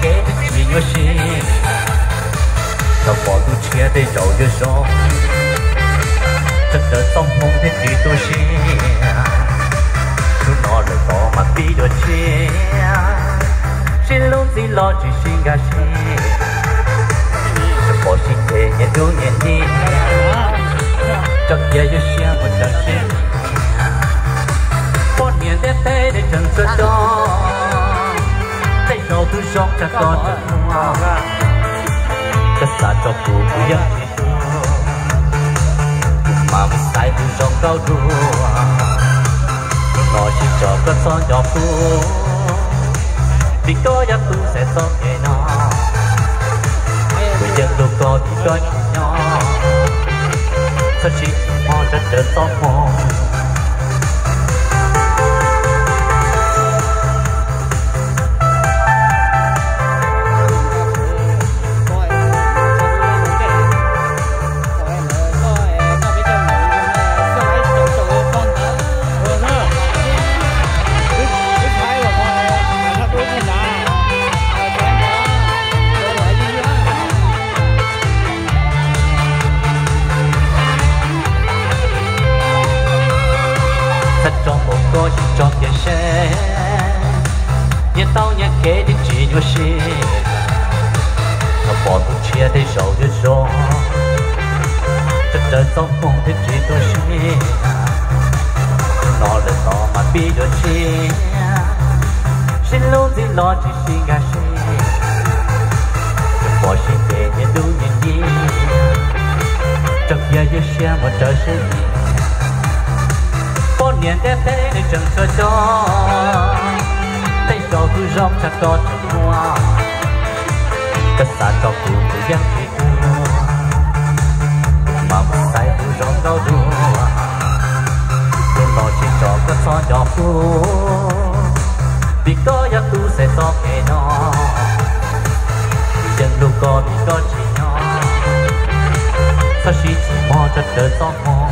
kev thiaj tsis nyuaj siab, tau pom tus tshiab tej zaum yuav zoo, sawv daws txoj hmoo thiaj tsis tu siab. Hnub no lawm tod mas pib dua tshiab, sib hlub ntxiv los tsis sib nkag siab, tseem pom sib ceg nyias hnub nyias hniav, tso kiag yuav siab mus raws siab. Poj niam ntiaj teb nej tseem txhua cov, tej zaum tus zoo tsam koj tseem muaj. Koj xa tso kuv kuv yeej tsis tuag, kuv mam mus xaiv tus zoo nkauj dua. Hnub no sib tso koj txhob nco kuv, vim koj yog tus xaiv txoj kev no. Kuv yeej hlub koj vim koj tsis nyob, txhob sib tsis mob rau raws txoj hmoo. Txhob tso npaum koj tsis tso kiag seb, nyias tau nyias kev thiaj tsis nyuaj siab. Tau pom tus tshiab tej zaum yuav zoo, sawv daws txoj hmoo thiaj tsis tu siab. Hnub no lawm tod mas pib dua tshiab, sib hlub ntxiv los tsis sib nkag siab, tseem pom sib ceg nyias hnub nyias hniav, tso kiag yuav siab mus raws siab nyiam. Poj niam ntiaj teb nej tseem txhua cov, tej zaum tus zoo tsam koj tseem muaj. Koj xa tso kuv kuv yeej tsis tuag, kuv mam mus xaiv tus zoo nkauj dua. Hnub no sib tso koj txhob nco kuv, vim koj yog tus xaiv txoj kev no. Kuv yeej hlub koj vim koj tsis nyob, txhob sib tsis mob rau raws txoj hmoo.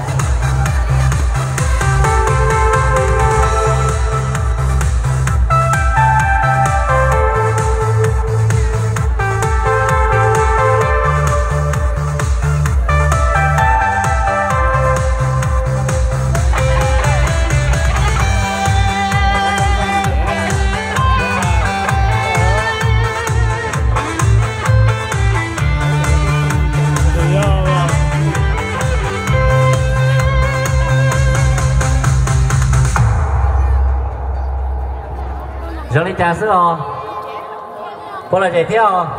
Zoo li cas xwb os? Puas lom zem thiab os?